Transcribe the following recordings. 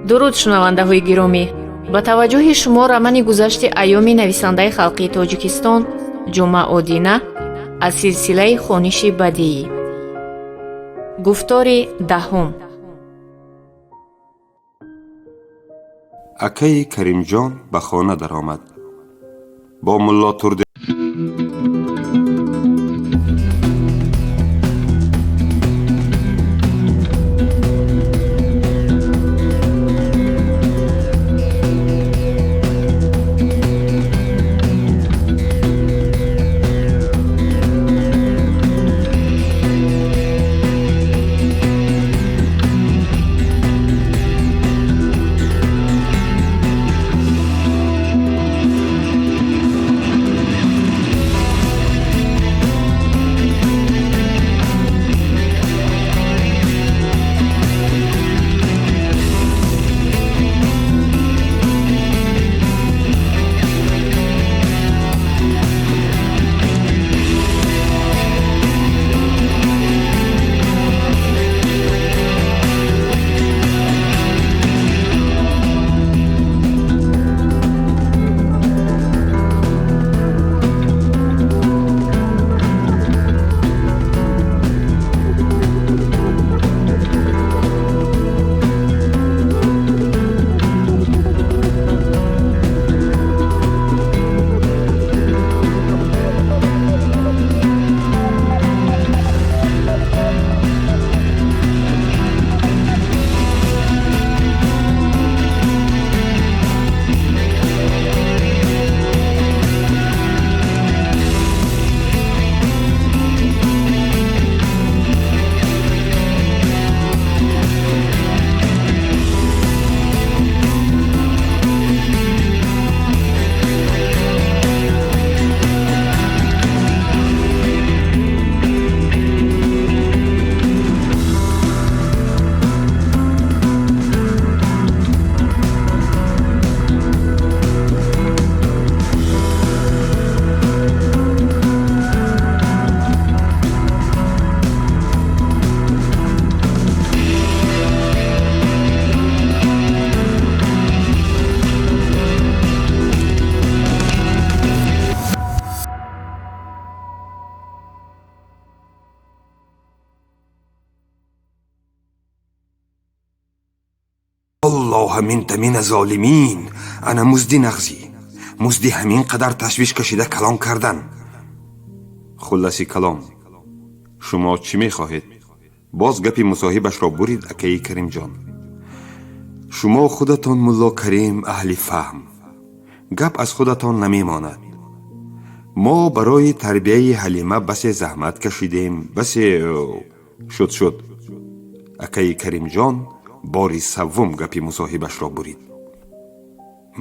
Дуруд, шунавандаҳои гиромӣ! Ба таваҷҷӯҳи шумо романи гузашти айёми нависандаи халқии Тоҷикистон Ҷумъа Одина аз силсилаи хониши бадиӣ. Гуфтори даҳум. Акаи Каримҷон ба хона даромад. Бо Мулло Турди Аллоҳ минта мина золимин. Ана музди нағзӣ, музди ҳамин қадар ташвиш кашида калон кардан. Хулласи калом, шумо чӣ мехоҳед? Боз гапи мусоҳибашро бурид акаи Каримҷон. Шумо худатон, Мулло Карим, аҳли фаҳм, гап аз худатон намемонад. Мо барои тарбияи Ҳалима басе заҳмат кашидем, басе шуд, шуд. Акаи Каримҷон бори саввум гапи мусоҳибашро бурид.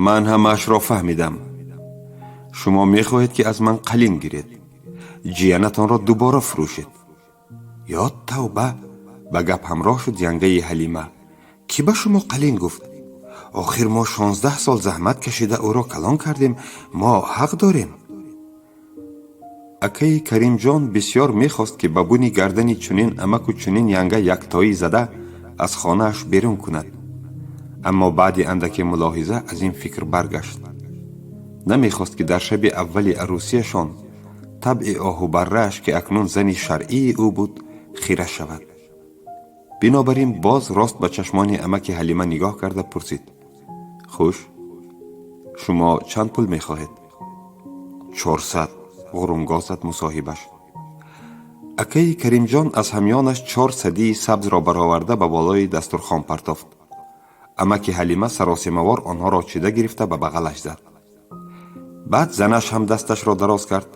Ман ҳамаашро фаҳмидам. Шумо мехоҳед, ки аз ман қалин гиред, ҷиянатонро дубора фурӯшед. Ё тавба! Ба гап ҳамроҳ шуд янгаи Ҳалима. Кӣ ба шумо қалин гуфт? Охир мо 16 сол заҳмат кашида ӯро калон кардем, мо ҳақ дорем. Акаи Каримҷон бисьёр мехост, ки ба буни гардани чунин амаку чунин янга яктоӣ зада аз хонааш берун кунад, аммо баъди андаке мулоҳиза аз ин фикр баргашт. Намехост, ки дар шаби аввали арӯсияшон табъи оҳубаррааш, ки акнун зани шаръии ӯ буд, хира шавад. Бинобар ин боз рост ба чашмони амаки Ҳалима нигоҳ карда пурсид: «Хуш, шумо чанд пул мехоҳед?» 400, ғурунгоҳ зад мусоҳибаш. Акаи Каримҷон аз ҳамёнаш чор садии сабзро бароварда ба болои дастурхон партофт. Амаки Ҳалима саросемавор онҳоро чида гирифта ба бағалаш зад. Баъд занаш ҳам дасташро дароз кард.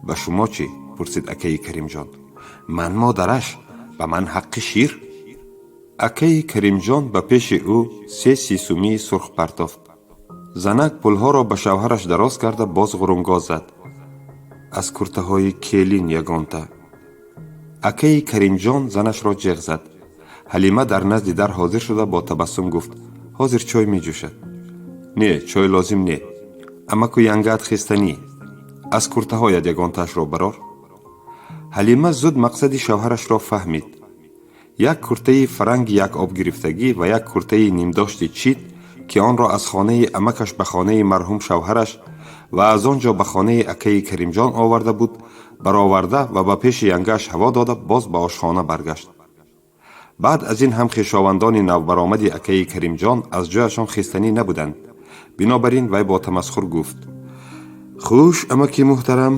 «Ба шумо чӣ?» пурсид акаи Каримҷон. «Ман модараш, ба ман ҳаққи шир». Акаи Каримҷон ба пеши ӯ се сисумии сурх партофт. Занак пулҳоро ба шавҳараш дароз карда боз ғурунгоҳ зад: «Аз куртаҳои келин ягонта». Акаи Каримҷон занашро ҷеғ зад. Ҳалима дар назди дар ҳозир шуда бо табассум гуфт: «Ҳозир чой меҷӯшад». «Не, чой лозим не. Амаку янгаат хестанӣ, аз куртаҳоят ягонтаашро барор». Ҳалима зуд мақсади шавҳарашро фаҳмид. Як куртаи фаранги як обгирифтагӣ ва як куртаи нимдошти чит, ки онро аз хонаи амакаш ба хонаи марҳум шавҳараш ва аз он ҷо ба хонаи акаи Каримҷон оварда буд, бароварда ва ба пеши янгааш ҳаво дода, боз ба ошхона баргашт. Баъд аз ин ҳам хешовандони навбаромади акаи Каримҷон аз ҷояшон хестанӣ набуданд. Бинобар ин вай бо тамасхур гуфт: «Хуш, амаки муҳтарам,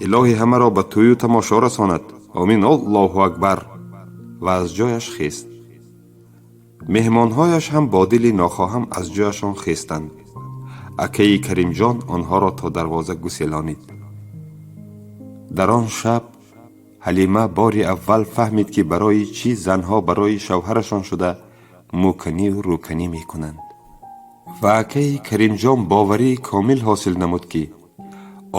илоҳӣ ҳамаро ба тӯю тамошо расонад. Омин, Аллоҳу акбар!» Ва аз ҷояш хест. Меҳмонҳояш ҳам бо дили нохоҳам аз ҷояшон хестанд. Акаи Каримҷон онҳоро то дарвоза гуселонид. Дар он шаб Ҳалима бори аввал фаҳмид, ки барои чӣ занҳо барои шавҳарашон шуда мӯканию рӯканӣ мекунанд. Ва акаи Каримҷон боварии комил ҳосил намуд, ки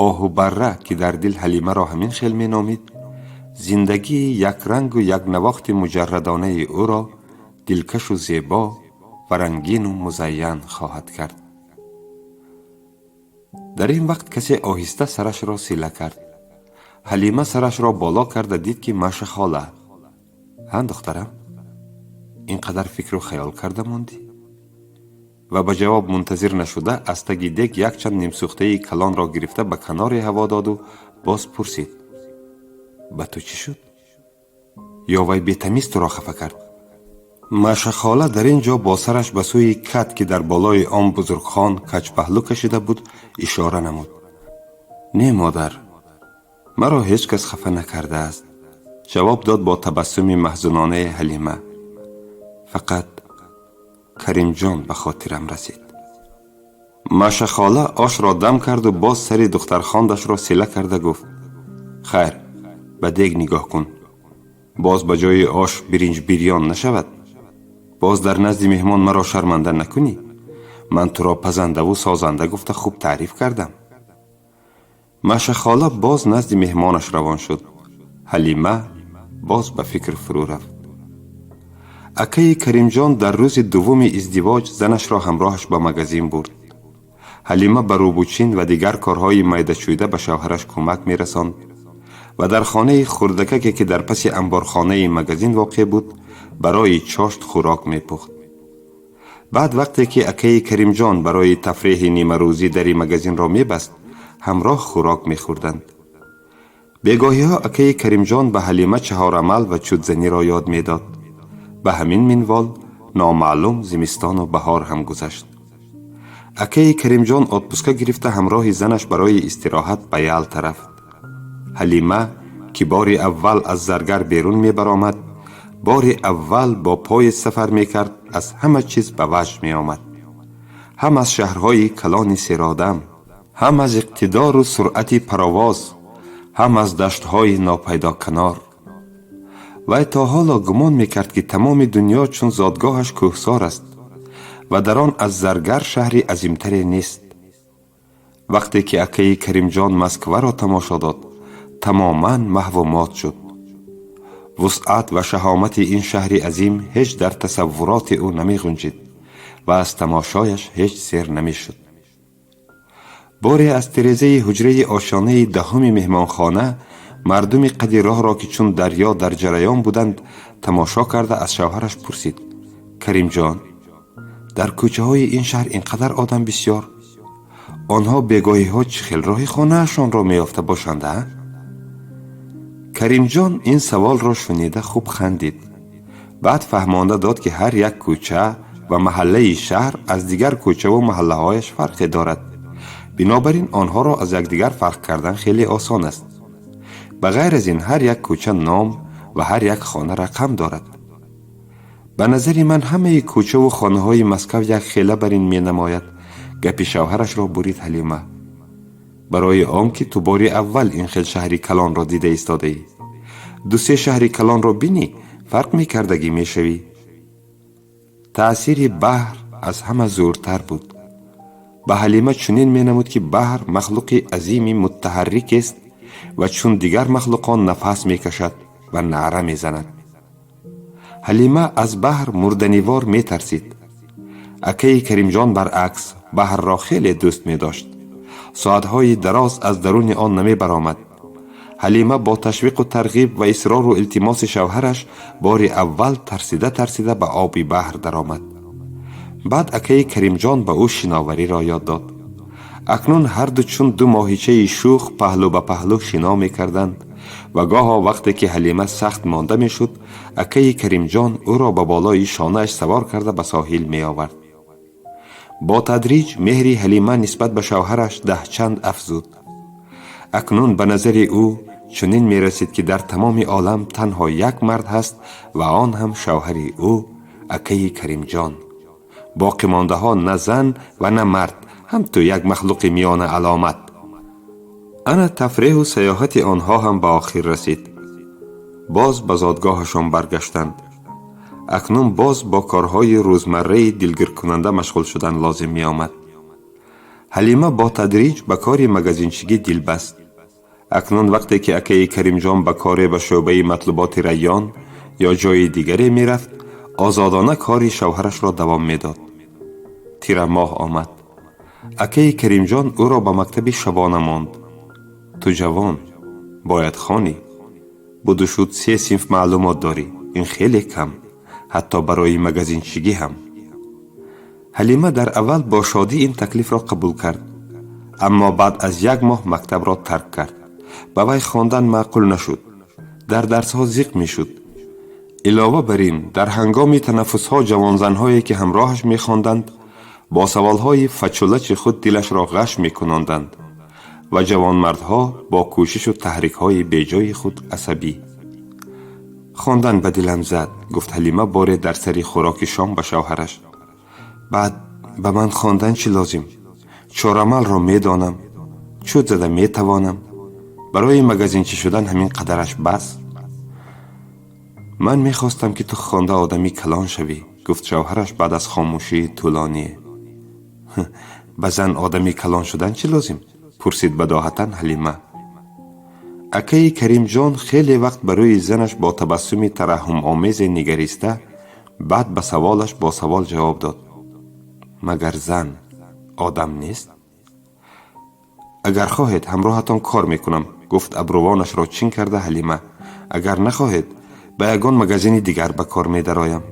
оҳу барра, ки дар дил Ҳалимаро ҳамин хел меномид, зиндагии якрангу якнавохти муҷаррадонаи ӯро дилкашу зебо ва рангину музайян хоҳад кард. Дар ин вақт касе оҳиста сарашро сила кард. Ҳалима сарашро боло карда дид, ки Маша хола. «Ҳа, духтарам, ин қадар фикру хаёл карда мондӣ?» Ва ба ҷавоб мунтазир нашуда, аз таги дег якчанд нимсӯхтаи калонро гирифта, ба каноре ҳаво доду боз пурсид: «Ба ту чӣ шуд? Ё вай бетамиз туро хафа кард?» Машахола дар ин ҷо бо сараш ба сӯи кат, ки дар болои он бузургхон каҷпаҳлӯ кашида буд, ишора намуд. «Не, модар, маро ҳеҷ кас хафа накардааст», ҷавоб дод бо табассуми маҳзунонаи Ҳалима. «Фақат Каримҷон ба хотирам расид». Машахола ошро дам карду боз сари духтархондашро сила карда гуфт: «Хайр, ба дег нигоҳ кун, боз ба ҷои ош биринҷ бирён нашавад. Боз дар назди меҳмон маро шарманда накунӣ. Ман туро пазандаву созанда гуфта хуб таъриф кардам». Машахола боз назди меҳмонаш равон шуд. Ҳалима боз ба фикр фурӯ рафт. Акаи Каримҷон дар рӯзи дуввуми издивоҷ занашро ҳамроҳаш ба магазин бурд. Ҳалима ба рӯбучин ва дигар корҳои майдачӯйда ба шавҳараш кӯмак мерасонд ва дар хонаи хурдакаке, ки дар паси амборхонаи магазин воқеъ буд, барои чошт хӯрок мепухт. Баъд, вақте ки акаи Каримҷон барои тафреҳи нимарӯзӣ дари магазинро мебаст, ҳамроҳ хӯрок мехӯрданд. Бегоҳиҳо акаи Каримҷон ба Ҳалима чаҳорамал ва чудзаниро ёд медод. Ба ҳамин минвол номаълум зимистону баҳор ҳам гузашт. Акаи Каримҷон отпуска гирифта, ҳамроҳи занаш барои истироҳат ба Ялта рафт. Ҳалима, ки бори аввал аз Заргар берун мебаромад, бори аввал бо поезд сафар мекард, аз ҳама чиз ба ваҷд меомад: ҳам аз шаҳрҳои калони серодам, ҳам аз иқтидору суръати паровоз, ҳам аз даштҳои нопайдоканор. Вай то ҳоло гумон мекард, ки тамоми дунё чун зодгоҳаш кӯҳсор аст ва дар он аз Заргар шаҳри азимтаре нест. Вақте ки акаи Каримҷон Москваро тамошо дод, тамоман маҳву мот шуд. Вусъат ва шаҳомати ин шаҳри азим ҳеҷ дар тасаввуроти ӯ намеғунҷид ва аз тамошояш ҳеҷ сер намешуд. Боре аз тирезаи ҳуҷраи ошонаи даҳуми меҳмонхона мардуми қади роҳро, ки чун дарё дар ҷараён буданд, тамошо карда, аз шавҳараш пурсид: «Каримҷон, дар кӯчаҳои ин шаҳр ин қадар одам бисьёр, онҳо бегоҳиҳо чӣ хел роҳи хонаашонро меёфта бошанд, а?» Каримҷон ин саволро шунида хуб хандид. Баъд фаҳмонда дод, ки ҳар як кӯча ва маҳаллаи шаҳр аз дигар кӯчаву маҳаллаҳояш фарқе дорад, бинобар ин онҳоро аз якдигар фарқ кардан хеле осон аст. Ба ғайр аз ин, ҳар як кӯча ном ва ҳар як хона рақам дорад. «Ба назари ман, ҳамаи кӯчаву хонаҳои Москав як хела бар ин менамояд», гапи шавҳарашро бурид Ҳалима. «Барои он ки ту бори аввал ин хел шаҳри калонро дида истодаӣ. Ду-се шаҳри калонро бинӣ, фарқ мекардагӣ мешавӣ». Таъсири баҳр аз ҳама зӯртар буд. Ба Ҳалима чунин менамуд, ки баҳр махлуқи азими муттаҳаррикест ва чун дигар махлуқон нафас мекашад ва наъра мезанад. Ҳалима аз баҳр мурданивор метарсид. Акаи Каримҷон, баръакс, баҳрро хеле дӯст медошт. Соатҳои дароз аз даруни он намебаромад. Ҳалима бо ташвиқу тарғиб ва исрору илтимоси шавҳараш бори аввал тарсида тарсида ба оби баҳр даромад. Баъд акаи Каримҷон ба ӯ шиновариро ёд дод. Акнун ҳарду чун ду моҳичаи шӯх паҳлӯ ба паҳлӯ шино мекарданд ва гоҳо вақте ки Ҳалима сахт монда мешуд, акаи Каримҷон ӯро ба болои шонааш савор карда ба соҳил меовард. Бо тадриҷ меҳри Ҳалима нисбат ба шавҳараш даҳчанд афзуд. Акнун ба назари ӯ чунин мерасид, ки дар тамоми олам танҳо як мард ҳаст ва он ҳам шавҳари ӯ, акаи Каримҷон. Боқимондаҳо на зан ва на мард, ҳамту як махлуқи миёна аломат. Ана тафреҳу саёҳати онҳо ҳам ба охир расид. Боз ба зодгоҳашон баргаштанд. Акнун боз бо корҳои рӯзмарраи дилгиркунанда машғул шудан лозим меомад. Ҳалима бо тадриҷ ба кори магазинчигӣ дил баст. Акнун вақте ки акаи Каримҷон ба коре ба шӯъбаи матлуботи Райён ё ҷои дигаре мерафт, озодона кори шавҳарашро давом медод. Тирамоҳ омад. Акаи Каримҷон ӯро ба мактаби шабона монд. Ту ҷавон, бояд хонӣ. Буду шуд се синф маълумот дорӣ, ин хеле кам, ҳатто барои магазинчигӣ ҳам. Ҳалима дар аввал бо шодӣ ин таклифро қабул кард, аммо баъд аз як моҳ мактабро тарк кард. Ба вай хондан маъқул нашуд, дар дарсҳо зиқ мешуд. Илова бар ин, дар ҳангоми танаффусҳо ҷавонзанҳое, ки ҳамроҳаш мехонданд, бо саволҳои фачулачи худ дилашро ғаш мекунонданд ва ҷавонмардҳо бо кӯшишу таҳрикҳои беҷои худ асабӣ. Хондан ба дилам зад, гуфт Ҳалима боре дар сари хӯроки шом ба шавҳараш. Баъд ба ман хондан чӣ лозим? Чорамалро медонам, чӯд зада метавонам. Барои магазинчӣ шудан ҳамин қадараш бас. Ман мехостам, ки ту хонда одами калон шавӣ, гуфт шавҳараш баъд аз хомӯшии тӯлоние. Ба зан одами калон шудан чӣ лозим? Пурсид бадоҳатан Ҳалима. Акаи Каримҷон хеле вақт ба рӯи занаш бо табассуми тараҳҳумомезе нигариста, баъд ба саволаш бо савол ҷавоб дод: магар зан одам нест? Агар хоҳед, ҳамроҳатон кор мекунам, гуфт абрувонашро чин карда Ҳалима. Агар нахоҳед, ба ягон магазини дигар ба кор медароям.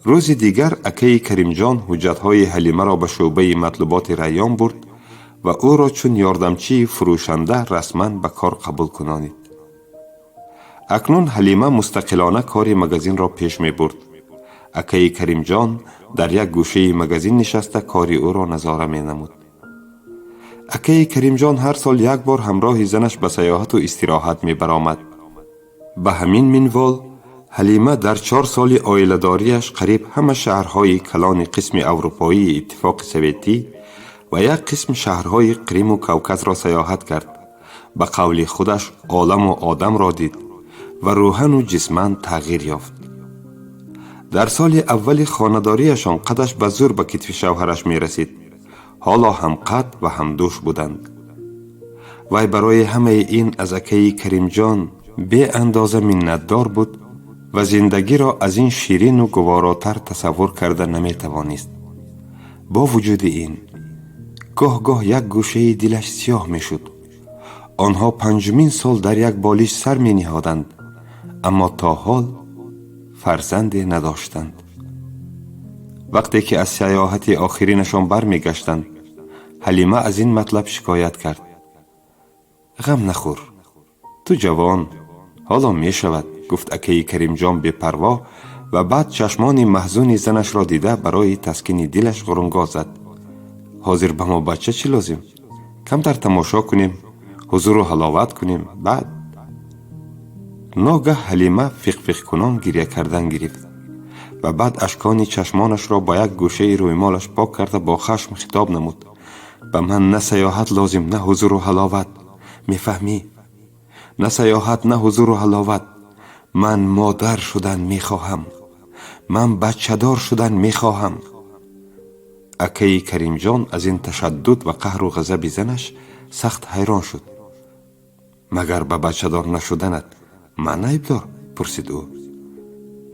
Рӯзи дигар акаи Каримҷон ҳуҷҷатҳои Ҳалимаро ба шӯъбаи матлуботи Райён бурд ва ӯро чун ёрдамчии фурӯшанда расман ба кор қабул кунонид. Акнун Ҳалима мустақилона кори магазинро пеш мебурд. Акаи Каримҷон дар як гӯшаи магазин нишаста кори ӯро назора менамуд. Акаи Каримҷон ҳар сол як бор ҳамроҳи занаш ба саёҳату истироҳат мебаромад. Ба ҳамин минвол Ҳалима дар 4 соли оиладориаш қариб ҳама шаҳрҳои калони қисми аврупоии Иттифоқи Советӣ ва як қисм шаҳрҳои Қриму Кавказро саёҳат кард. Ба қавли худаш, оламу одамро дид ва рӯҳану ҷисман тағйир ёфт. Дар соли аввали хонадориашон қадаш ба зӯр ба китфи шавҳараш мерасид. Ҳоло ҳамқад ва ҳамдӯш буданд. Вай барои ҳамаи ин аз акаи Каримҷон беандоза миннатдор буд ва зиндагиро аз ин ширину гуворотар тасаввур карда наметавонист. Бо вуҷуди ин, гоҳ-гоҳ як гӯшаи дилаш сиёҳ мешуд. Онҳо панҷумин сол дар як болиш сар мениҳоданд, аммо то ҳол фарзанде надоштанд. Вақте ки аз саёҳати охиринашон бармегаштанд, Ҳалима аз ин матлаб шикоят кард. Ғам нахӯр, ту ҷавон, ҳоло мешавад, гуфт акаи Каримҷон бепарво ва баъд чашмони маҳзуни занашро дида барои таскини дилаш ғурунгоҳ зад: ҳозир ба мо бача чӣ лозим? Камтар тамошо кунем, ҳузуру ҳаловат кунем, баъд. Ногаҳ Ҳалима фиқфиқкунон гиря кардан гирифт ва баъд ашкони чашмонашро ба як гӯшаи рӯймолаш пок карда бо хашм хитоб намуд: ба ман на саёҳат лозим, на ҳузуру ҳаловат, мефаҳмӣ? На саёҳат, на ҳузуру ҳаловат. Ман модар шудан мехоҳам, ман бачадор шудан мехоҳам. Акаи Каримҷон аз ин ташаддуд ва қаҳру ғазаби занаш сахт ҳайрон шуд. Магар ба бачадор нашуданат ман айбдор? Пурсид ӯ.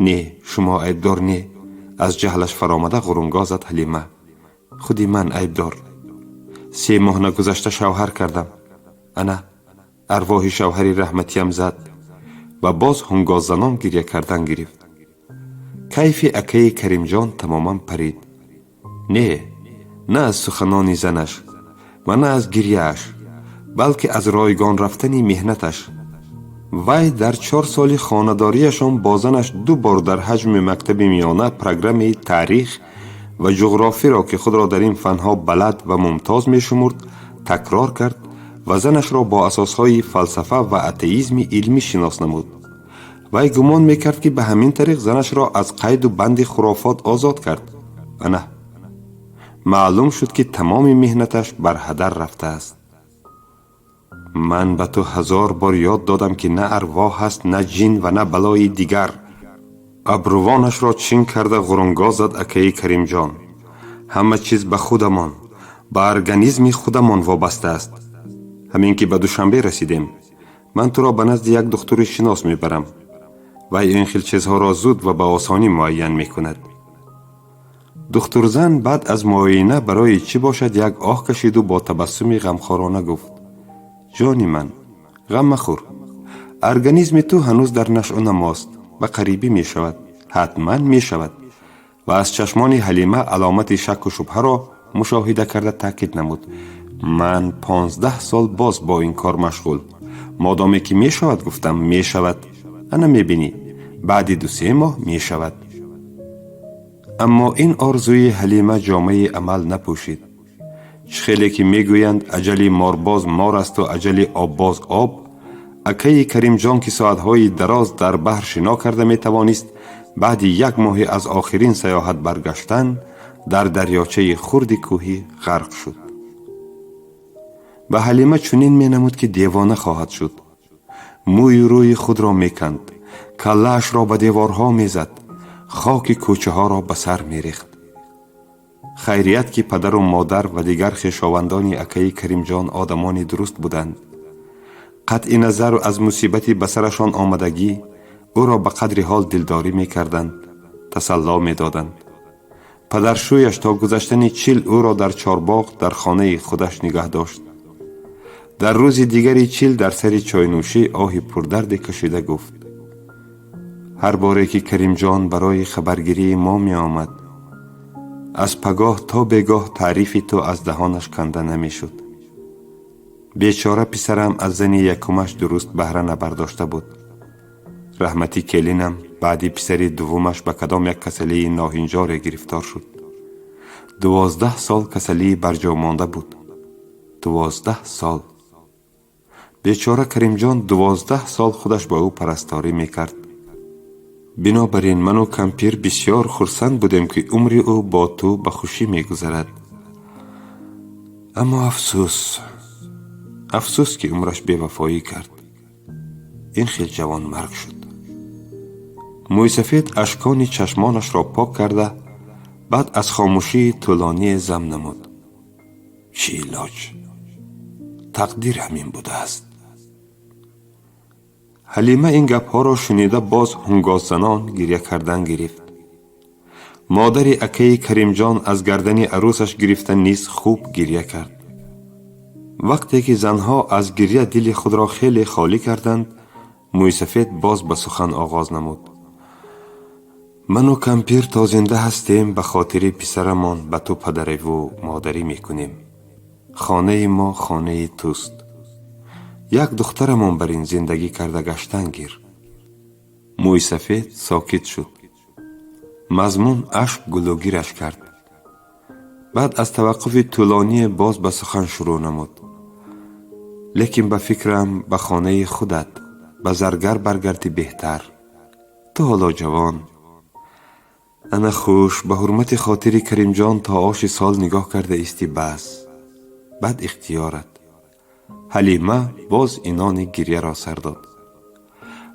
Не, шумо айбдор не, аз ҷаҳлаш фаромада ғурунгоҳ зад Ҳалима. Худи ман айбдор. 3 моҳ нагузашта шавҳар кардам. Ана Арвоҳи шавҳари раҳматиям зад. Ва боз ҳунгоззанон гирья кардан гирифт. Кайфи акаи Каримҷон тамоман парид. Не, на аз суханони занаш ва на аз гирьяаш, балки аз ройгон рафтани меҳнаташ. Вай дар 4 соли хонадориашон бо занаш ду бор дар ҳаҷми мактаби миёна программаи таърих ва ҷуғрофиро, ки худро дар ин фанҳо балад ва мумтоз мешумурд, такрор кард ва занашро бо асосҳои фалсафа ва атеизми илмӣ шинос намуд. Вай гумон мекард, ки ба ҳамин тариқ занашро аз қайду банди хурофот озод кард. Ана, маълум шуд, ки тамоми меҳнаташ бар ҳадар рафтааст. Ман ба ту ҳазор бор ёд додам, ки на арвоҳ ҳаст, на ҷин ва на балои дигар, абрувонашро чин карда ғурунгоз зад акаи Каримҷон. Ҳама чиз ба худамон, ба организми худамон вобаста аст. Ҳамин ки ба Душанбе расидем, ман туро ба назди як духтури шинос мебарам. Вай ин хел чизҳоро зуд ва ба осонӣ муайян мекунад. Духтурзан баъд аз муоина барои чӣ бошад, як оҳ кашиду бо табассуми ғамхорона гуфт: «Ҷони ман, ғам махӯр. Организми ту ҳанӯз дар нашъунамост, ба қарибӣ мешавад, ҳатман мешавад». Ва аз чашмони Ҳалима аломати шакку шубҳаро мушоҳида карда, таъкид намуд: «Ман 15 сол боз бо ин кор машғул. Модоме ки мешавад, гуфтам, мешавад. Ана мебинӣ, баъди 2-се моҳ мешавад». Аммо ин орзуи Ҳалима ҷомаи амал напӯшид. Чӣ хеле ки мегӯянд, аҷали морбоз мор асту аҷали оббоз об, акаи Каримҷон, ки соатҳои дароз дар баҳр шино карда метавонист, баъди як моҳе аз охирин саёҳат баргаштан дар дарёчаи хурди кӯҳӣ ғарқ шуд. Ба Ҳалима чунин менамуд, ки девона хоҳад шуд. Мӯю рӯи худро меканд, каллаашро ба деворҳо мезад, хоки кӯчаҳоро ба сар мерехт. Хайрият, ки падару модар ва дигар хешовандони акаи Каримҷон одамони дуруст буданд. Қатъи назар аз мусибати ба сарашон омадагӣ, ӯро ба қадри ҳол дилдорӣ мекарданд, тасалло медоданд. Падаршӯяш то гузаштани чил ӯро дар чорбоғ, дар хонаи худаш нигаҳ дошт. Дар рӯзи дигари чил дар сари чойнӯшӣ оҳи пурдарде кашида гуфт: «Ҳар боре ки Каримҷон барои хабаргирии мо меомад, аз пагоҳ то бегоҳ таърифи ту аз даҳонаш канда намешуд. Бечора писарам аз зани якумаш дуруст баҳра набардошта буд. Раҳмати келинам баъди писари дуввумаш ба кадом як касалии ноҳинҷоре гирифтор шуд. 12 сол касалии барҷомонда буд. 12 сол. Бечора Каримҷон 12 сол худаш ба ӯ парасторӣ мекард. Бинобар ин ману кампир бисьёр хурсанд будем, ки умри ӯ бо ту ба хушӣ мегузарад. Аммо афсӯс, афсӯс, ки умраш бевафоӣ кард, ин хел ҷавонмарг шуд». Мӯйсафед ашкони чашмонашро пок карда, баъд аз хомӯшии тӯлоние зам намуд: «Чӣ илоҷ, тақдир ҳамин будааст». Ҳалима ин гапҳоро шунида, боз ҳунгоззанон гирья кардан гирифт. Модари акаи Каримҷон аз гардани арӯсаш гирифта низ хуб гирья кард. Вақте ки занҳо аз гирья дили худро хеле холӣ карданд, мӯйсафед боз ба сухан оғоз намуд: «Ману кампир то зинда ҳастем, ба хотири писарамон ба ту падариву модарӣ мекунем. Хонаи мо хонаи туст. Як духтарамон бар ин зиндагӣ карда гаштан гир». Мӯйсафед сокит шуд. Мазмун ашк гулӯгираш кард. Баъд аз таваққуфи тӯлоние боз ба сухан шурӯъ намуд: «Лекин ба фикрам, ба хонаи худат, ба Заргар баргардӣ беҳтар. Ту ҳоло ҷавон. Ана хуш, ба ҳурмати хотири Каримҷон то оши сол нигоҳ карда истӣ, бас. Баъд ихтиёрат». Ҳалима боз инони гирьяро сар дод.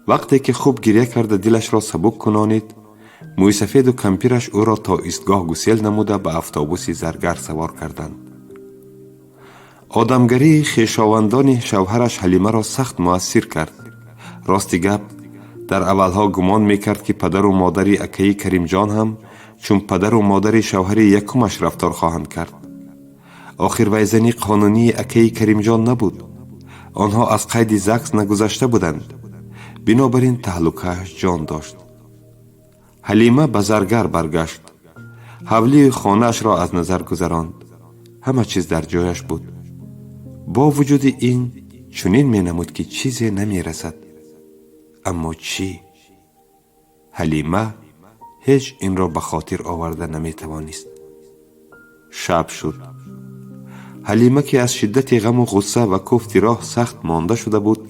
Вақте ки хуб гирья карда дилашро сабук кунонид, мӯйсафеду кампираш ӯро то истгоҳ гусел намуда, ба автобуси Заргар савор карданд. Одамгарии хешовандони шавҳараш Ҳалимаро сахт муассир кард. Рости гап, дар аввалҳо гумон мекард, ки падару модари акаи Каримҷон ҳам чун падару модари шавҳари якумаш рафтор хоҳанд кард. Охир вай зани қонунии акаи Каримҷон набуд. Онҳо аз қайди ЗАГС нагузашта буданд, бинобар ин таҳлукааш ҷон дошт. Ҳалима ба Заргар баргашт. Ҳавлию хонаашро аз назар гузаронд. Ҳама чиз дар ҷояш буд. Бо вуҷуди ин чунин менамуд, ки чизе намерасад. Аммо чӣ? Ҳалима ҳеҷ инро ба хотир оварда наметавонист. Шаб шуд. Ҳалима, ки аз шиддати ғаму ғусса ва куфти роҳ сахт монда шуда буд,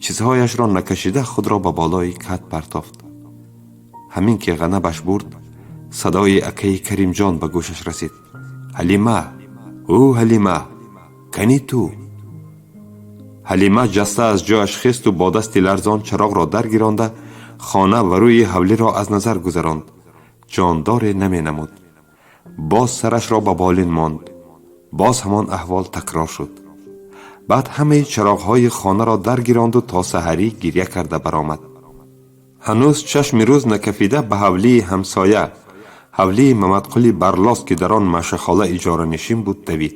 чизҳояшро накашида худро ба болои кат партофт. Ҳамин ки ғанабаш бурд, садои акаи Каримҷон ба гӯшаш расид: «Ҳалима, ӯ Ҳалима, кани ту?» Ҳалима ҷаста аз ҷояш хесту бо дасти ларзон чароғро даргиронда, хона ва рӯи ҳавлиро аз назар гузаронд. Ҷондоре наменамуд. Боз сарашро ба болин монд. Боз ҳамон аҳвол такрор шуд. Баъд ҳамаи чароғҳои хонаро даргиронду то саҳарӣ гиря карда баромад. Ҳанӯз чашми рӯз накафида, ба ҳавлии ҳамсоя, ҳавлии Мамадқули Барлос, ки дар он Машахола иҷоранишин буд, давид.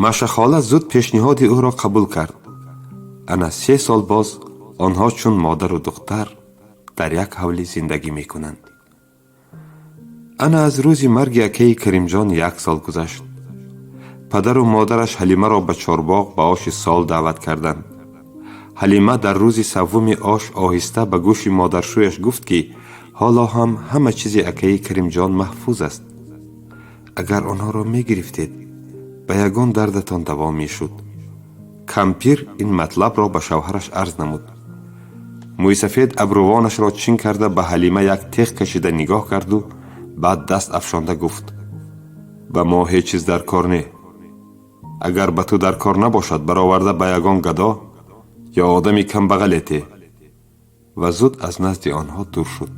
Машахола зуд пешниҳоди ӯро қабул кард. Ана 3 сол боз онҳо чун модару духтар дар як ҳавлӣ зиндагӣ мекунанд. Ана аз рӯзи марги акаи Каримҷон як сол гузашт. Падару модараш Ҳалимаро ба чорбоғ ба оши сол даъват карданд. Ҳалима дар рӯзи саввуми ош оҳиста ба гӯши модаршӯяш гуфт, ки ҳоло ҳам ҳама чизи акаи Каримҷон маҳфуз аст. Агар онҳоро мегирифтед, ба ягон дардатон даво мешуд. Кампир ин матлабро ба шавҳараш арз намуд. Мӯйсафед абрувонашро чин карда, ба Ҳалима як теғ кашида нигоҳ карду баъд даст афшонда гуфт: «Ба мо ҳеҷ чиз дар кор не. Агар ба ту дар кор набошад, бароварда ба ягон гадо ё одами камбағалете». Ва зуд аз назди онҳо дур шуд.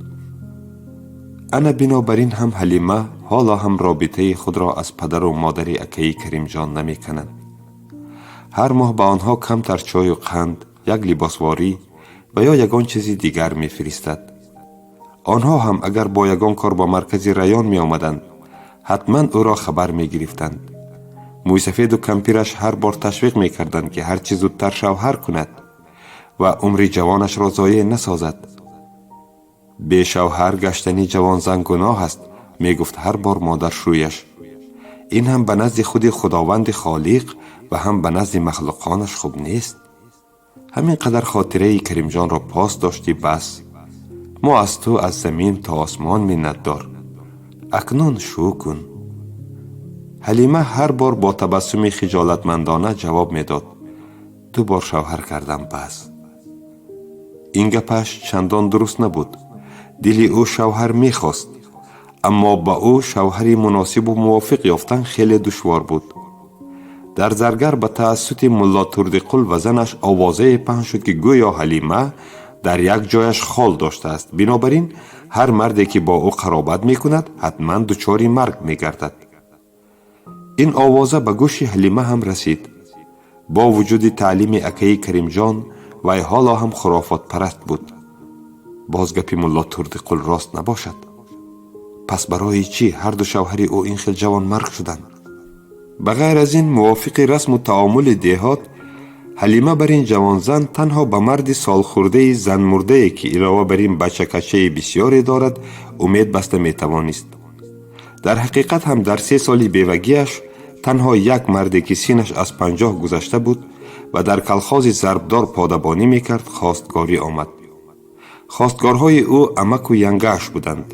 Ана бинобар ин ҳам Ҳалима ҳоло ҳам робитаи худро аз падару модари акаи Каримҷон намеканад. Ҳар моҳ ба онҳо камтар чою қанд, як либосворӣ ва ё ягон чизи дигар мефиристад. Онҳо ҳам агар бо ягон кор ба маркази район меомаданд, ҳатман ӯро хабар мегирифтанд. Мӯйсафеду кампираш ҳар бор ташвиқ мекарданд, ки ҳарчи зудтар шавҳар кунад ва умри ҷавонашро зоеъ насозад. «Бешавҳар гаштани ҷавонзан гуноҳ аст», мегуфт ҳар бор модаршӯяш. «Ин ҳам ба назди худи Худованди Холиқ ва ҳам ба назди махлуқонаш хуб нест. Ҳамин қадар хотираи Каримҷонро пос доштӣ, бас. Мо аз ту аз замин то осмон миннатдор. Акнун шӯ кун». Ҳалима ҳар бор бо табассуми хиҷолатмандона ҷавоб медод: «Ду бор шавҳар кардам, бас». Ин гапаш чандон дуруст набуд. Дили ӯ шавҳар мехост, аммо ба ӯ шавҳари муносибу мувофиқ ёфтан хеле душвор буд. Дар Заргар ба таассути Мулло Турдиқул ва занаш овозае паҳн шуд, ки гӯё Ҳалима дар як ҷояш хол доштааст, бинобар ин ҳар марде, ки бо ӯ қаробат мекунад, ҳатман дучори марг мегардад. Ин овоза ба гӯши Ҳалима ҳам расид. Бо вуҷуди таълими акаи Каримҷон, вай ҳоло ҳам хурофотпараст буд. Боз гапи Мулло Турдиқул рост набошад, пас барои чӣ ҳарду шавҳари ӯ ин хел ҷавонмарг шуданд? Ба ғайр аз ин, мувофиқи расму таомули деҳот, Ҳалима бар ин ҷавонзан танҳо ба марди солхӯрдаи занмурдае, ки илова бар ин бачакачаи бисёре дорад, умед баста метавонист. Дар ҳақиқат ҳам дар 3 соли бевагиаш танҳо як марде, ки синнаш аз 50 гузашта буд ва дар калхози Зарбдор подабонӣ мекард, хостгорӣ омад. Хостгорҳои ӯ амаку янгааш буданд.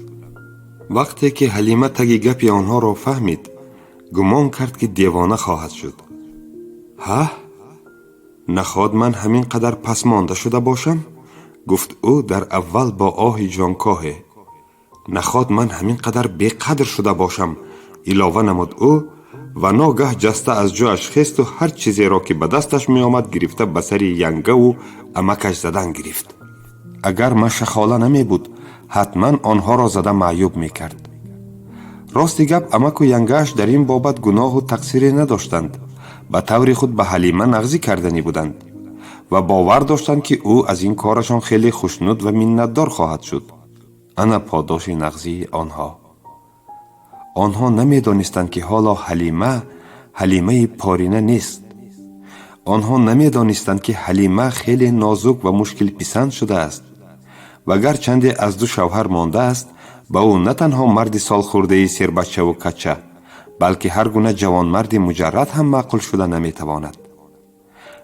Вақте ки Ҳалима таги гапи онҳоро фаҳмид, гумон кард, ки девона хоҳад шуд. «Ҳаҳ, наход ман ҳамин қадар пасмонда шуда бошам?» гуфт ӯ дар аввал бо оҳи ҷонкоҳе. «Наход ман ҳамин қадар беқадр шуда бошам?» илова намуд ӯ ва ногаҳ ҷаста аз ҷояш хесту ҳар чизеро, ки ба дасташ меомад, гирифта, ба сари янгаву амакаш задан гирифт. Агар Машахола намебуд, ҳатман онҳоро зада маъюб мекард. Рости гап, амаку янгааш дар ин бобат гуноҳу тақсире надоштанд. Ба таври худ ба Ҳалима нағзӣ карданӣ буданд ва бовар доштанд, ки ӯ аз ин корашон хеле хушнуд ва миннатдор хоҳад шуд. Ана подоши нағзии онҳо. Онҳо намедонистанд, ки ҳоло Ҳалима ҳалимаи порина нест. Онҳо намедонистанд, ки Ҳалима хеле нозук ва мушкилписанд шудааст ва гарчанде аз ду шавҳар мондааст, ба ӯ на танҳо марди солхӯрдаи сербаччаву кача, балки ҳар гуна ҷавонмарди муҷаррад ҳам маъқул шуда наметавонад.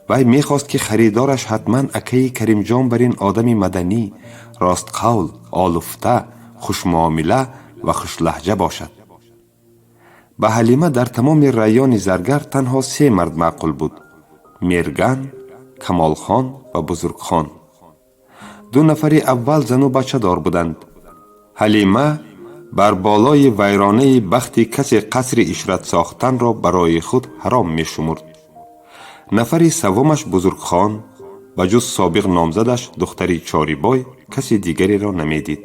Вай мехост, ки харидораш ҳатман акаи Каримҷон бар ин одами маданӣ, ростқавл, олуфта, хушмуомила ва хушлаҳҷа бошад. Ба Ҳалима дар тамоми райони Заргар танҳо се мард маъқул буд: Мерган, Камолхон ва Бузургхон. Ду нафари аввал зану бачадор буданд. Ҳалима бар болои вайронаи бахти касе қасри ишрат сохтанро барои худ ҳаром мешумурд. Нафари саввумаш, Бузургхон, ба ҷуз собиқ номзадаш, духтари Чорибой, каси дигареро намедид.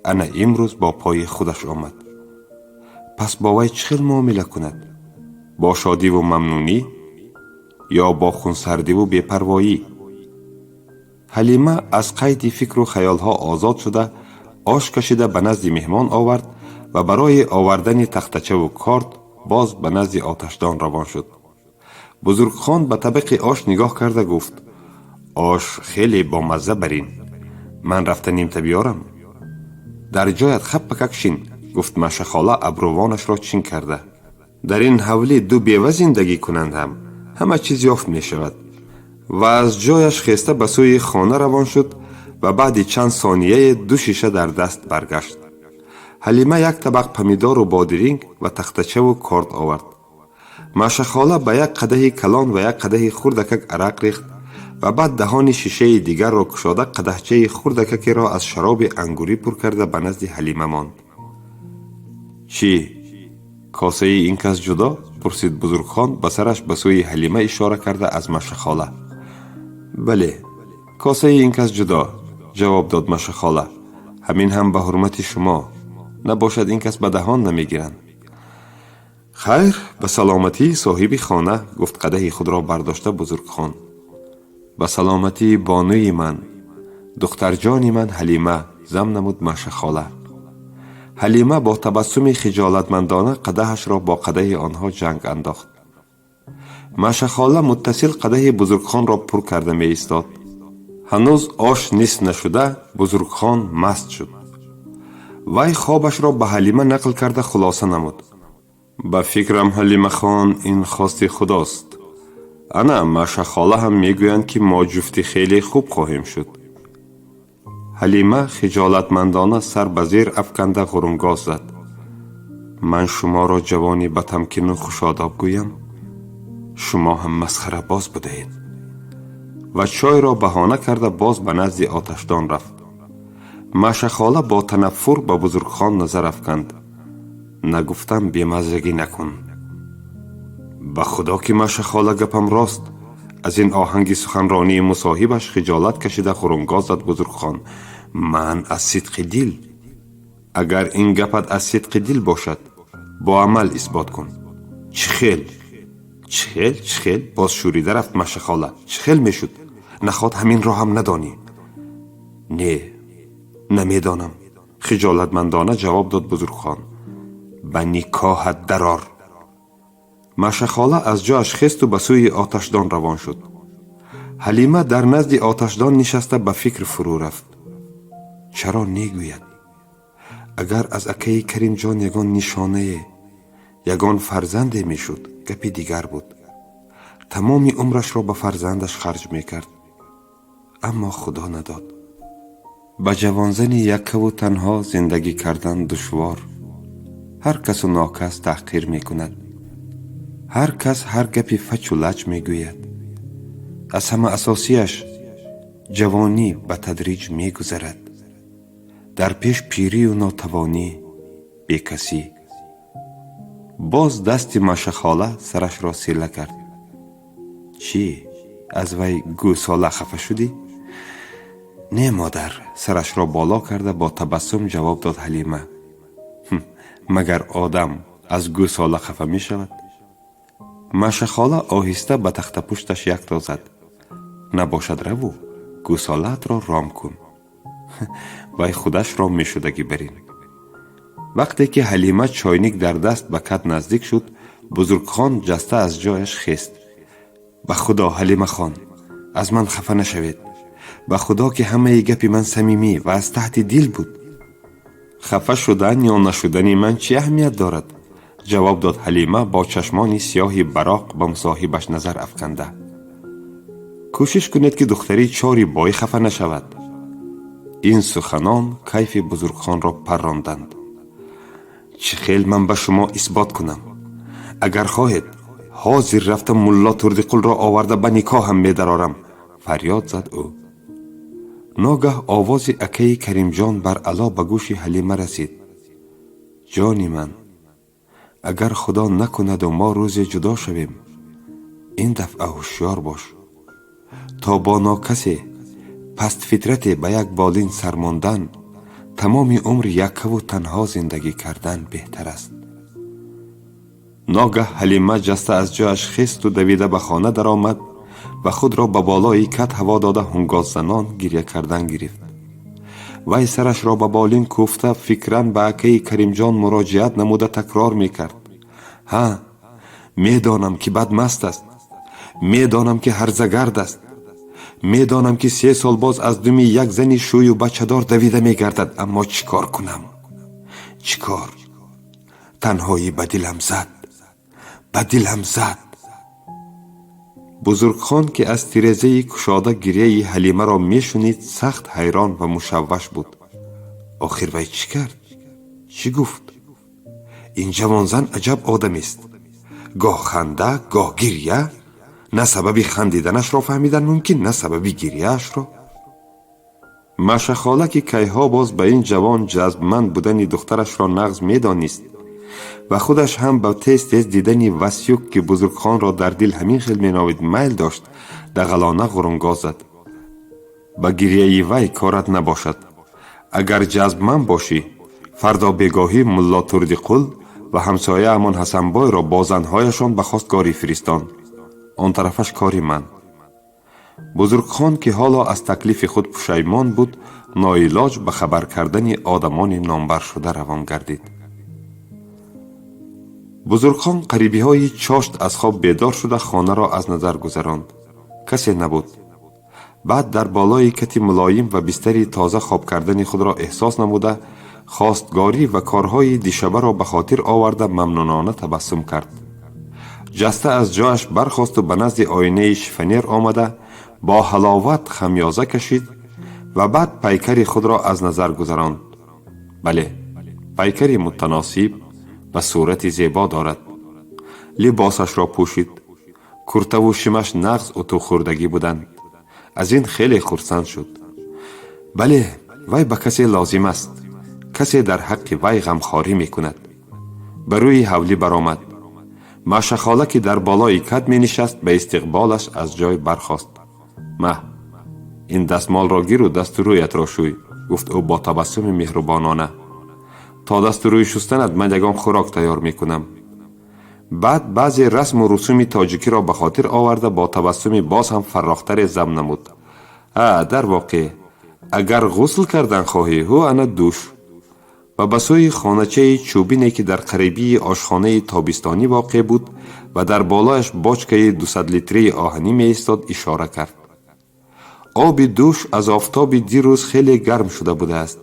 Ана имрӯз бо пои худаш омад. Пас бо вай чӣ хел муомила кунад? Бо шодиву мамнунӣ ё бо хунсардиву бепарвоӣ? Ҳалима аз қайди фикру хаёлҳо озод шуда, ош кашида ба назди меҳмон овард ва барои овардани тахтачаву корд боз ба назди оташдон равон шуд. Бузургхон ба табақи ош нигоҳ карда гуфт: «Ош хеле бомазза барин. Ман рафта нимта биёрам?» «Дар ҷоят хаппакак шин», гуфт Машахола, абрувонашро чин карда. «Дар ин ҳавлӣ ду бева зиндагӣ кунанд ҳам ҳама чиз ёфт мешавад». Ва аз ҷояш хеста ба сӯи хона равон шуд ва баъди чанд сонияе ду шиша дар даст баргашт. Ҳалима як табақ помидору бодиринг ва тахтачаву корд овард. Машахола ба як қадаҳи калон ва як қадаҳи хурдакак арақ рехт ва баъд даҳони шишаи дигарро кушода, қадаҳчаи хурдакакеро аз шароби ангурӣ пур карда ба назди Ҳалима монд. «Чӣ, косаи ин кас ҷудо?» пурсид Бузургхон, ба сараш ба сӯи Ҳалима ишора карда аз Машахола. «Бале, косаи ин кас ҷудо», ҷавоб дод Машахола. «Ҳамин ҳам ба ҳурмати шумо. Набошад, ин кас ба даҳон намегиранд». «Хайр, ба саломатии соҳиби хона», гуфт қадаҳи худро бардошта Бузургхон. «Ба саломатии бонуи ман, духтарҷони ман Ҳалима», зам намуд Машахола. Ҳалима бо табассуми хиҷолатмандона қадаҳашро бо қадаҳи онҳо ҷанг андохт. Машахола муттасил қадаҳи Бузургхонро пур карда меистод. Ҳанӯз ош нисф нашуда, Бузургхон маст шуд. Вай хобашро ба Ҳалима нақл карда хулоса намуд: «Ба фикрам, Ҳалимахон, ин хости Худост. Ана Машахола ҳам мегӯянд, ки мо ҷуфти хеле хуб хоҳем шуд». Ҳалима хиҷолатмандона сар ба зер афканда ғурунгоз зад: «Ман шуморо ҷавони батамкину хушодоб гӯям, шумо ҳам масхарабоз будаед». Ва чойро баҳона карда боз ба назди оташдон рафт. Машахола бо танаффур ба Бузургхон назар афканд: «Нагуфтам, бемаззагӣ накун?» «Ба Худо ки, Машахола, гапам рост», аз ин оҳанги суханронии мусоҳибаш хиҷолат кашида хурунгоз зад Бузургхон. «Ман аз сидқи дил». «Агар ин гапат аз сидқи дил бошад, бо амал исбот кун». «Чӣ хел?» «Чӣ хел, чӣ хел?» боз шӯрида рафт Машахола. «Чӣ хел мешуд? Наход ҳаминро ҳам надонӣ?» «Не, намедонам», хиҷолатмандона ҷавоб дод Бузургхон. «Ба никоҳат дарор». Машахола аз ҷояш хесту ба сӯи оташдон равон шуд. Ҳалима дар назди оташдон нишаста ба фикр фурӯ рафт. Чаро негӯяд? Агар аз акаи Каримҷон ягон нишонае, ягон фарзанде мешуд, гапи дигар буд. Тамоми умрашро ба фарзандаш харҷ мекард. Аммо Худо надод. Ба ҷавонзани яккаву танҳо зиндагӣ кардан душвор. Ҳар касу нокас таҳқир мекунад, ҳар кас ҳар гапи фачу лаҷ мегӯяд. Аз ҳама асосияш, ҷавонӣ ба тадриҷ мегузарад. Дар пеш пирию нотавонӣ, бекасӣ. Боз дасти Машахола сарашро силла кард. «Чӣ, аз вай гӯсола хафа шудӣ?» «Не, модар», сарашро боло карда бо табассум ҷавоб дод Ҳалима. «Магар одам аз гӯсола хафа мешавад?» Машахола оҳиста ба тахтапушташ якто зад: «Набошад, раву гӯсолаатро ром кун. Вай худаш ром мешудагӣ барин». Вақте ки Ҳалима чойник дар даст ба кат наздик шуд, Бузургхон ҷаста аз ҷояш хест. Ба Худо, Ҳалимахон, аз ман хафа нашавед. Ба Худо, ки ҳамаи гапи ман самимӣ ва аз таҳти дил буд. Хафа шудан ё нашудани ман чӣ аҳамият дорад? Ҷавоб дод Ҳалима, бо чашмони сиёҳи бароқ ба мусоҳибаш назар афканда. Кӯшиш кунед, ки духтари чори бой хафа нашавад. Ин суханон кайфи Бузургхонро парронданд. Чӣ хел ман ба шумо исбот кунам? Агар хоҳед, ҳозир рафта Мулло Турдиқулро оварда ба никоҳам медарорам, фарёд зад ӯ. Ногаҳ овози акаи Каримҷон баръало ба гӯши Ҳалима расид: «Ҷони ман, агар Худо накунаду мо рӯзе ҷудо шавем, ин дафъа ҳушёр бош. То бо нокасе, пастфитрате ба як болин сармондан, тамоми умр яккаву танҳо зиндагӣ кардан беҳтар аст». Ногаҳ Ҳалима ҷаста аз ҷояш хесту давида ба хона даромад ва худро ба болои кат ҳаво дода, ҳунгосзанон гиря кардан гирифт. Вай сарашро ба болин кӯфта, фикран ба акаи Каримҷон муроҷиат намуда, такрор мекард: «Ҳа, медонам, ки бадмаст аст, медонам, ки ҳарзагард аст, медонам, ки 3 сол боз аз думи як зани шӯю бачадор давида мегардад, аммо чӣ кор кунам, чӣ кор? Танҳоӣ ба дилам зад, ба дилам зад». Бузургхон, ки аз тирезаи кушода гиряи Ҳалимаро мешунид, сахт ҳайрон ва мушавваш буд. Охир вай чӣ кард, чӣ гуфт? Ин ҷавонзан аҷаб одамест: гоҳ ханда, гоҳ гиря. На сабаби хандиданашро фаҳмидан мумкин, на сабаби гиряашро. Машахола, ки кайҳо боз ба ин ҷавон ҷазбманд будани духтарашро нағз медонист ва худаш ҳам ба тез тез дидани Васюк, ки Бузургхонро дар дил ҳамин хел меномид, майл дошт, дағалона ғурунгоз зад: «Ба гиряи вай корат набошад. Агар ҷазбманд бошӣ, фардо бегоҳӣ Мулло Турдиқул ва ҳамсояамон Ҳасанбойро бо занҳояшон ба хостгорӣ фиристон. Он тарафаш кори ман». Бузургхон, ки ҳоло аз таклифи худ пушаймон буд, ноилоҷ ба хабар кардани одамони номбаршуда равон гардид. Бузургхон қарибиҳои чошт аз хоб бедор шуда, хонаро аз назар гузаронд. Касе набуд. Баъд дар болои кати мулоим ва бистари тоза хоб кардани худро эҳсос намуда, хостгорӣ ва корҳои дишабаро ба хотир оварда, мамнунона табассум кард. Ҷаста аз ҷояш бархосту ба назди оинаи шифонер омада, бо ҳаловат хамёза кашид ва баъд пайкари худро аз назар гузаронд. Бале, пайкари мутаносиб ва сурати зебо дорад. Либосашро пӯшид. Куртаву шимаш нағз утӯхӯрдагӣ буданд. Аз ин хеле хурсанд шуд. Бале, вай ба касе лозим аст, касе дар ҳаққи вай ғамхорӣ мекунад. Ба рӯи ҳавлӣ баромад. Машахола, ки дар болои кат менишаст, ба истиқболаш аз ҷой бархост. «Маҳ, ин дастмолро гиру дасту рӯятро шӯй», гуфт ӯ бо табассуми меҳрубонона. «То дасту рӯй шустанат ман ягон хӯрок тайёр мекунам». Баъд баъзе расму русуми тоҷикиро ба хотир оварда, бо табассуми боз ҳам фаррохтаре зам намуд: «А дар воқеъ, агар ғусл кардан хоҳӣ, ҳу ана душ», ва ба сӯи хоначаи чӯбине, ки дар қарибии ошхонаи тобистонӣ воқеъ буд ва дар болояш бочкаи 200-литрии оҳанӣ меистод, ишора кард. Оби душ аз офтоби дирӯз хеле гарм шуда будааст.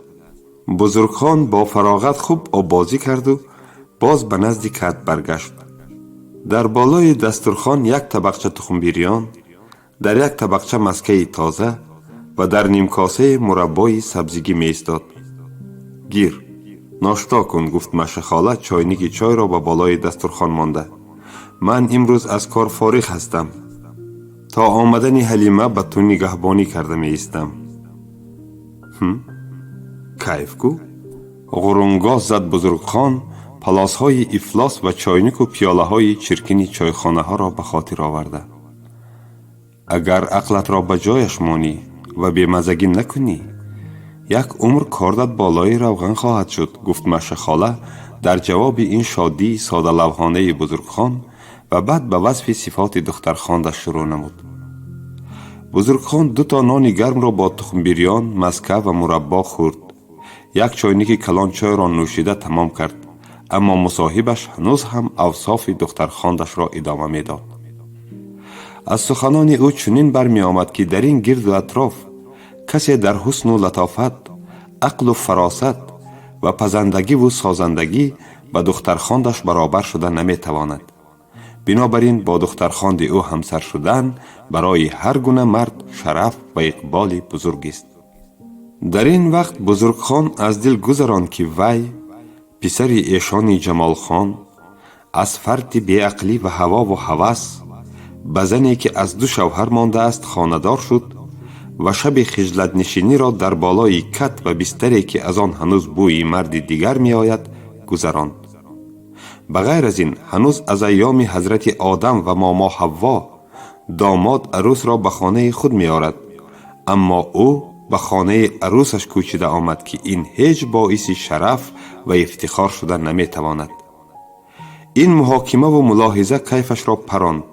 Бузургхон бо фароғат хуб оббозӣ карду боз ба назди кат баргашт. Дар болои дастурхон як табақча тухмбирён, дар як табақча маскаи тоза ва дар нимкосаи мураббои сабзигӣ меистод. «Гир, ношто кун», гуфт Машахола, чойники чойро ба болои дастурхон монда. «Ман имрӯз аз кор фориғ ҳастам. То омадани Ҳалима ба ту нигаҳбонӣ карда меистам». «Кайф ку», ғурунгоз зад Бузургхон, палосҳои ифлос ва чойнику пиёлаҳои чиркини чойхонаҳоро ба хотир оварда. «Агар ақлатро ба ҷояш монӣ ва бемазагӣ накунӣ, як умр кордат болои равған хоҳад шуд», гуфт Машахола дар ҷавоби ин шодии содалавҳонаи Бузургхон ва баъд ба васфи сифоти духтархондаш шурӯъ намуд. Бузургхон дуто нони гармро бо тухмбирён, маска ва мураббо хӯрд, як чойники калон чойро нӯшида тамом кард, аммо мусоҳибаш ҳанӯз ҳам авсофи духтархондашро идома медод. Аз суханони ӯ чунин бармеомад, ки дар ин гирду атроф касе дар ҳусну латофат, ақлу фаросат ва пазандагиву созандагӣ ба духтархондаш баробар шуда наметавонад. Бинобар ин бо духтархонди ӯ ҳамсар шудан барои ҳар гуна мард шараф ва иқболи бузургист. Дар ин вақт Бузургхон аз дил гузаронд, ки вай, писари эшони Ҷамолхон, аз фарти беақлӣ ва ҳавову ҳавас ба зане, ки аз ду шавҳар мондааст, хонадор шуд ва шаби хиҷлатнишиниро дар болои кат ва бистаре, ки аз он ҳанӯз бӯи марди дигар меояд, гузаронд. Ба ғайр аз ин, ҳанӯз аз айёми ҳазрати Одам ва момо Ҳавво домод арӯсро ба хонаи худ меорад, аммо ӯ ба хонаи арӯсаш кӯчида омад, ки ин ҳеҷ боиси шараф ва ифтихор шуда наметавонад. Ин муҳокимаву мулоҳиза кайфашро паронд.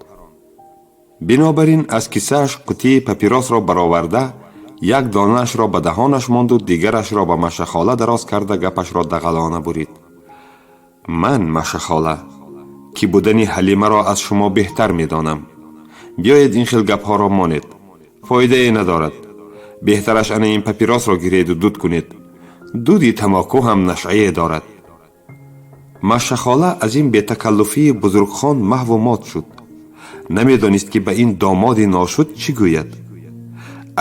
Бинобар ин аз кисааш қутии папиросро бароварда, як донаашро ба даҳонаш монду дигарашро ба Машахола дароз карда, гапашро дағалона бурид: «Ман, Машахола, ки будани Ҳалимаро аз шумо беҳтар медонам, биёед, ин хел гапҳоро монед, фоидае надорад. Беҳтараш ана ин папиросро гиреду дуд кунед. Дуди тамоку ҳам нашъае дорад». Машахола аз ин бетакаллуфии Бузургхон маҳву мот шуд. Намедонист, ки ба ин домоди ношуд чӣ гӯяд.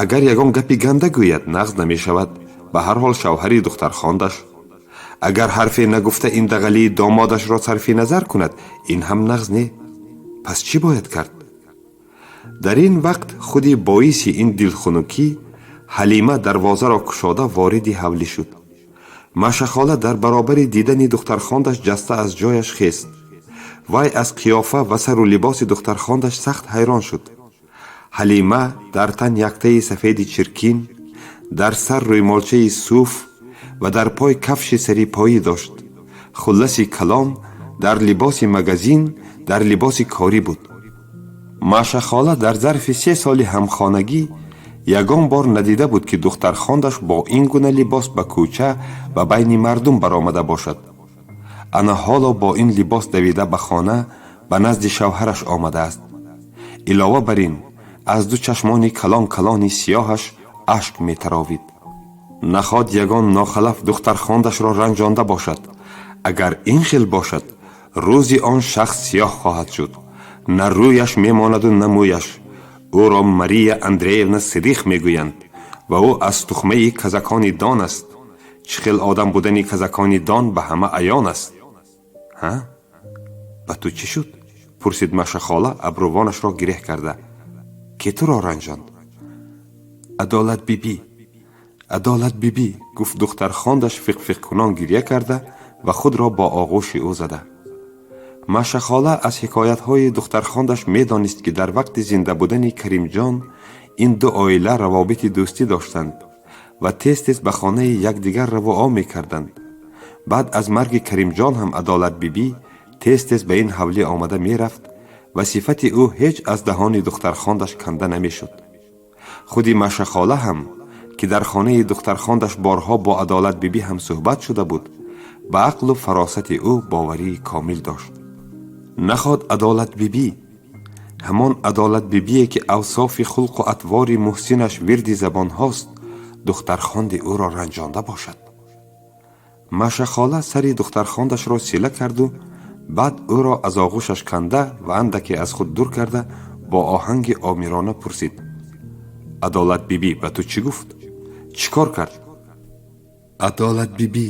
Агар ягон гапи ганда гӯяд, нағз намешавад, ба ҳар ҳол шавҳари духтархондаш. Агар ҳарфе нагуфта ин дағалии домодашро сарфи назар кунад, ин ҳам нағз не. Пас чӣ бояд кард? Дар ин вақт худи боиси ин дилхунукӣ, Ҳалима, дарвозаро кушода вориди ҳавлӣ шуд. Машахола дар баробари дидани духтархондаш ҷаста аз ҷояш хест. Вай аз қиёфа ва сару либоси духтархондаш сахт ҳайрон шуд. Ҳалима дар тан яктаи сафеди чиркин, дар сар рӯймолчаи суф ва дар пой кафши сарипоӣ дошт. Хулласи калом, дар либоси магазин, дар либоси корӣ буд. Машахола дар зарфи 3 соли ҳамхонагӣ ягон бор надида буд, ки духтархондаш бо ин гуна либос ба кӯча ва байни мардум баромада бошад. Ана ҳоло бо ин либос давида ба хона, ба назди шавҳараш омадааст. Илова бар ин, аз ду чашмони калон калони сиёҳаш ашк метаровид. Наход ягон нохалаф духтархондашро ранҷонда бошад? Агар ин хел бошад, рӯзи он шахс сиёҳ хоҳад шуд, на рӯяш мемонаду на мӯяш. Ӯро Мария Андреевна Сидих мегӯянд ва ӯ аз тухмаи казакони Дон аст. Чӣ хел одам будани казакони Дон ба ҳама аён аст. Ҳа, ба ту чӣ шуд? Пурсид Машахола, абрувонашро гиреҳ карда. Ки туро ранҷонд? Адолат бибӣ, Адолат бибӣ, гуфт духтархондаш, фиқфиқкунон гирья карда ва худро бо оғӯши ӯ зада. Машахола аз ҳикоятҳои духтархондаш медонист, ки дар вақти зинда будани Каримҷон ин ду оила равобити дӯстӣ доштанд ва тез тез ба хонаи якдигар равуо мекарданд. Баъд аз марги Каримҷон ҳам Адолат бибӣ тез тез ба ин ҳавлӣ омада мерафт ва сифати ӯ ҳеҷ аз даҳони духтархондаш канда намешуд. Худи Машахола ҳам, ки дар хонаи духтархондаш борҳо бо Адолат бибӣ ҳам суҳбат шуда буд, ба ақлу фаросати ӯ боварии комил дошт. Наход Адолат бибӣ, ҳамон Адолат бибие, ки авсофи хулқу атвори муҳсинаш вирди забонҳост, духтархонди ӯро ранҷонда бошад? Машахола сари духтархондашро сила карду баъд ӯро аз оғӯшаш канда ва андаке аз худ дур карда, бо оҳанги омирона пурсид: «Адолат бибӣ ба ту чӣ гуфт? Чӣ кор кард?» «Адолат бибӣ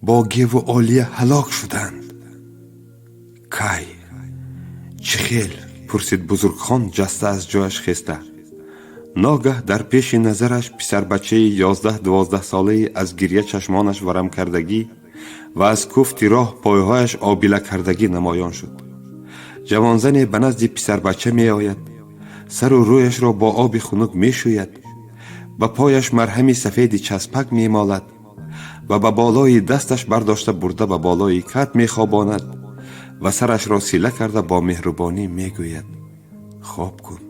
бо Геву Олия ҳалок шуданд». «Кай? Чӣ хел?» пурсид Бузургхон, ҷаста аз ҷояш хеста. Ногаҳ дар пеши назараш писарбачаи 11-12 солаи аз гирья чашмонаш варамкардагӣ ва аз куфти роҳ пойҳояш обила кардагӣ намоён шуд. Ҷавонзане ба назди писарбача меояд, сару рӯяшро бо оби хунук мешӯяд, ба пояш марҳами сафеди часпак мемолад ва ба болои дасташ бардошта бурда ба болои кат мехобонад ва сарашро сила карда бо меҳрубонӣ мегӯяд: «Хоб кун,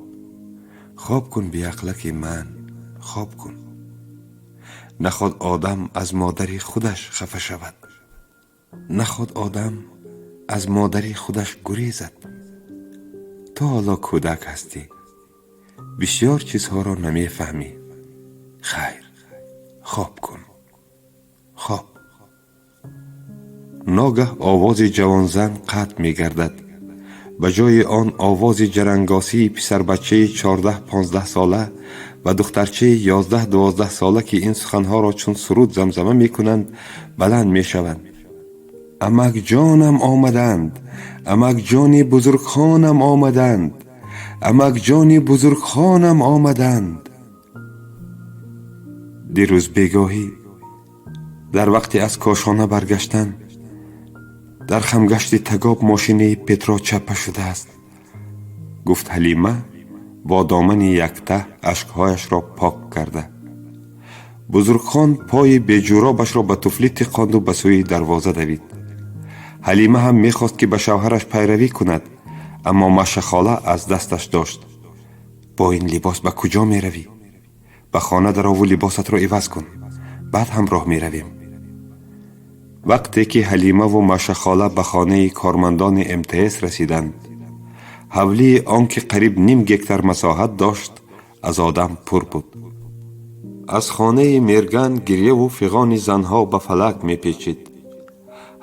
хоб кун, биақлаки ман, хоб кун». Наход одам аз модари худаш хафа шавад? Наход одам аз модари худаш гурезад? Ту ҳоло кӯдак ҳастӣ, бисёр чизҳоро намефаҳмӣ. Хайр, хоб кун, хоб. Ногаҳ овози ҷавонзан қатъ мегардад. Ба ҷои он овози ҷарангосии писарбачаи 14-15 сола ва духтарчаи 11-12 сола, ки ин суханҳоро чун суруд замзама мекунанд, баланд мешаванд: «Амакҷонам омаданд! Амакҷони бузургхонам омаданд! Амакҷони бузургхонам омаданд!» Дирӯз бегоҳӣ, дар вақте аз кошона баргаштан, дар хамгашти тагоб мошинаи Петро чаппа шудааст, гуфт Ҳалима, бо домани якта ашкҳояшро пок карда. Бузургхон пои беҷӯробашро ба туфлӣ тиқонду ба сӯи дарвоза давид. Ҳалима ҳам мехост, ки ба шавҳараш пайравӣ кунад, аммо Машахола аз дасташ дошт. «Бо ин либос ба куҷо меравӣ? Ба хона дарову либосатро иваз кун, баъд ҳамроҳ меравем». Вақте ки Ҳалимаву Машахола ба хонаи кормандони МТС расиданд, ҳавлии он, ки қариб ним гектар масоҳат дошт, аз одам пур буд. Аз хонаи Мерган гирьяву фиғони занҳо ба фалак мепечид.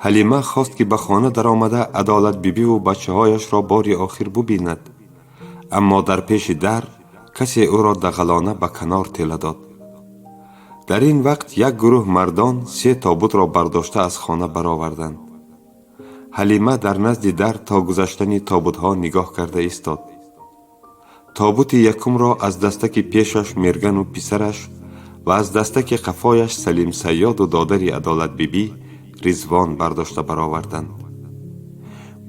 Ҳалима хост, ки ба хона даромада, Адолатбибиву бачаҳояшро бори охир бубинад, аммо дар пеши дар касе ӯро дағалона ба канор тела дод. Дар ин вақт як гурӯҳ мардон се тобутро бардошта аз хона бароварданд. Ҳалима дар назди дар то гузаштани тобутҳо нигоҳ карда истод. Тобути якумро аз дастаки пешаш Мергану писараш ва аз дастаки қафояш Салим Сайёду додари Адолатбибӣ Ризвон бардошта бароварданд.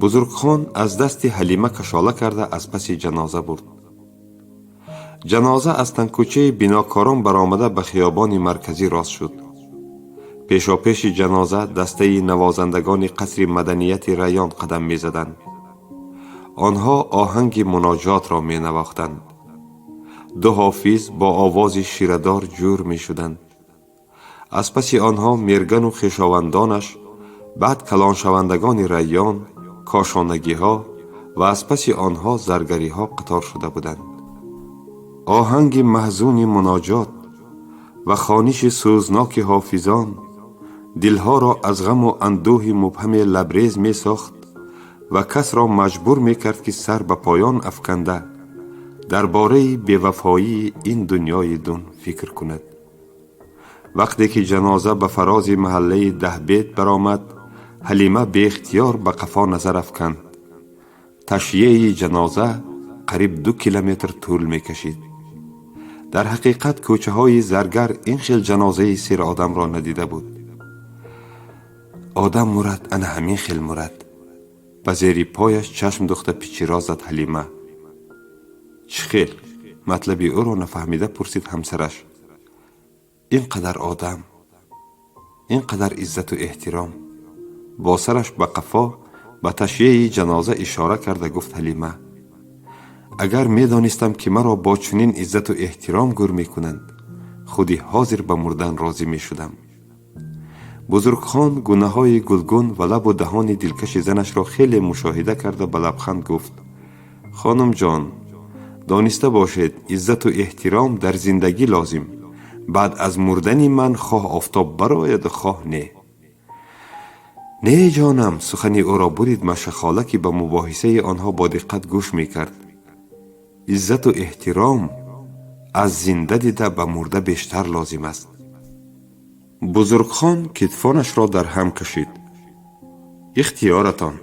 Бузургхон аз дасти Ҳалима кашола карда, аз паси ҷаноза бурд. Ҷаноза аз тангкӯчаи Бинокорон баромада, ба хиёбони марказӣ рост шуд. Пешопеши ҷаноза дастаи навозандагони қасри маданияти район қадам мезаданд. Онҳо оҳанги муноҷотро менавохтанд. Ду ҳофиз бо овози ширадор ҷӯр мешуданд. Аз паси онҳо Мергану хешовандонаш, баъд калоншавандагони район, кошонагиҳо ва аз паси онҳо заргариҳо қатор шуда буданд. Оҳанги маҳзуни муноҷот ва хониши сӯзноки ҳофизон дилҳоро аз ғаму андӯҳи мубҳаме лабрез месохт ва касро маҷбур мекард, ки сар ба поён афканда, дар бораи бевафоии ин дунёи дун фикр кунад. Вақте ки ҷаноза ба фарози маҳаллаи Даҳбед баромад, Ҳалима беихтиёр ба қафо назар афканд. Ташйеи ҷаноза қариб 2 километр тӯл мекашид. Дар ҳақиқат, кӯчаҳои Заргар ин хел ҷанозаи серодамро надида буд. «Одам мурад, ана ҳамин хел мурад», ба зери пояш чашм духта пичиро зад Ҳалима. «Чӣ хел?» матлаби ӯро нафаҳмида пурсид ҳамсараш. «Ин қадар одам, ин қадар иззату эҳтиром», бо сараш ба қафо, ба ташйеи ҷаноза ишора карда гуфт Ҳалима. «Агар медонистам, ки маро бо чунин иззату эҳтиром гӯр мекунанд, худи ҳозир ба мурдан розӣ мешудам». Бузургхон гунаҳои гулгун ва лабу даҳони дилкаши занашро хеле мушоҳида карда, ба лабханд гуфт: «Хонумҷон, дониста бошед, иззату эҳтиром дар зиндагӣ лозим. Баъд аз мурдани ман хоҳ офтоб барояду хоҳ не». «Не, ҷонам», сухани ӯро бурид Машахола, ки ба мубоҳисаи онҳо бо диққат гӯш мекард. «Иззату эҳтиром аз зинда дида ба мурда бештар лозим аст». Бузургхон китфонашро дар ҳам кашид: «Ихтиёратон».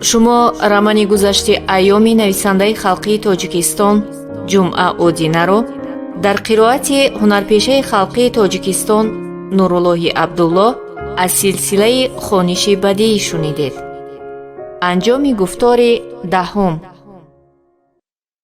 Шумо романи гузашти айёми нависандаи халқии Тоҷикистон Ҷумъа Одинаро дар қироати ҳунарпешаи халқии Тоҷикистон Нуруллоҳи Абдулло аз силсилаи хониши бадеӣ шунидед. Анҷоми гуфтори даҳум.